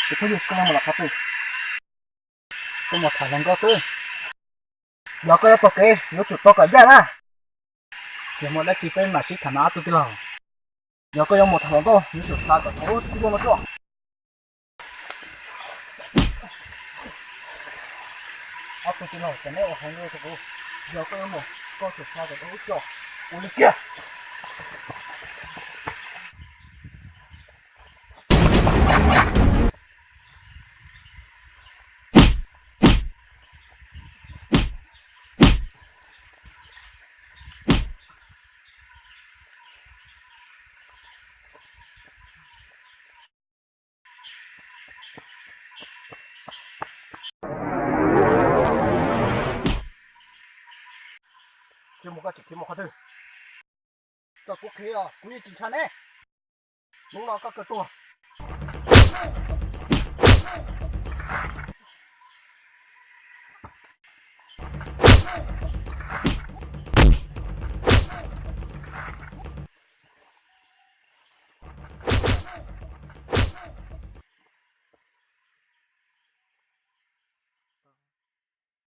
Tus phooj ywg, koj yuav mus rau qhov twg? Koj mus tham hluas nkauj xwb. Yog koj yuav taug kev yuav tsum tau kom ncaj na. Yog muaj dab tsi peb mam sib tham mas ob tug tij laug. Yog koj yuav mus tham hluas nkauj yuav tsum xav kom tau ub tij laug no tuaj. Ob tug tij laug, ces neb ua heev li rau kuv. Yog koj yuav mus, koj tsum xav kom tau ub co. Ua li kiag. Tsis mus koj tsis khiav mus qhov twg? Txawm kuv khiav os kuv yeej tsis ntshai neb. Hnub no koj kawg tuag.